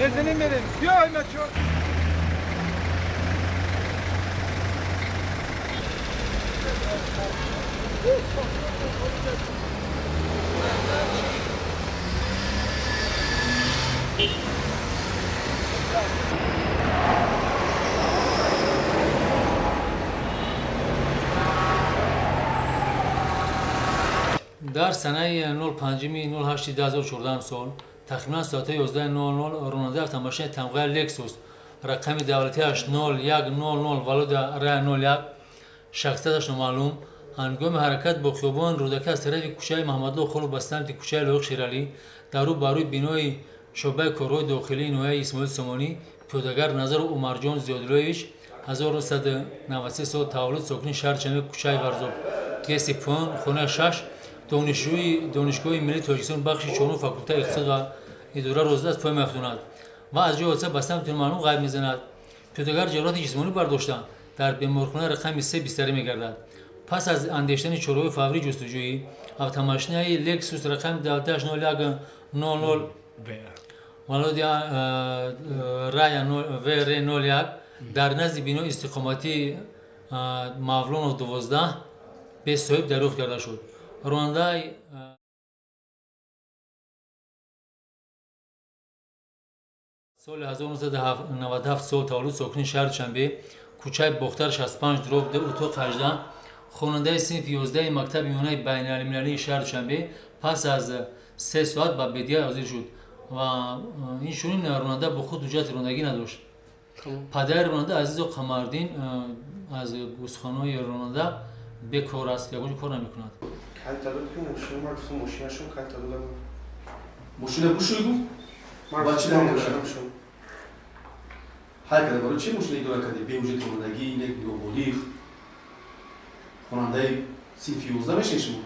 Мезанем мерем. Биё аймачо. Дар санаи 05.08.2014 сол тахминан соати 11:00 ронандаи автомошинаи тамғаи Lexus рақами давлатиаш 0100 валюта РА 01 шахсияташ номаълум ҳангоми ҳаракат бо хиёбон Рӯдакӣ аз тарафи кӯчаи Маҳмадло Холов ба самти кӯчаи Лоиқ Шералӣ дар рӯ ба рӯи бинои шӯъбаи корҳои дохилии ноҳияи Исмоил Сомонӣ пиёдагар Назаров Умарҷон Зиёдуллоевич 1993 сол таваллуд сокини шаҳри Душанбе кӯчаи Варзоб ГС Поён хонаи 6 донишҷӯи Донишгоҳи миллии Тоҷикистон бахши чорум факултаи иқтисод ва идора розида аз пой меафтонад ва аз ҷои ҳодиса ба самти номаълум ғайб мезанад. Пиёдагар ҷароҳати ҷисмонӣ бардошта дар беморхонаи рақами 3 бистарӣ мегардад. Пас аз андешидани чораҳои фаврии ҷустуҷӯӣ автомошинаи Lexus рақами давлатиаш 01 00 валоди рая ВР 01 дар назди бинои истиқоматии Мавлонов 12 бесоҳиб дарёфт карда шуд. Ронандаи соли 1997 сол таваллуд сокини шаҳри Душанбе кӯчаи Бохтар 65 дроб 2 утоқ 18 хонандаи синфи 11 мактаби миёнаи байналмилалии шаҳри Душанбе пас аз 3 соат ба бедия ҳозир шуд ва инчунин ронанда бо худ ҳуҷҷати ронандагӣ надошт. Падари ронанда Азизо Қамардин аз гӯсхонаи ронанда бекор аст, ягон ҷо кор намекунад. Калта дод ки мошина, ман гуфтам мошинашон калта додам. Мошина бушӯй гуфт? Ман Ба чӣ гуфтам намекард? мошинашон. Ҳай карда, барои чӣ мошина идора кардӣ? Беҳуҷҷати ронандагӣ, нек ноболиғ. Хонандаи синфи 11 мешавед шумо?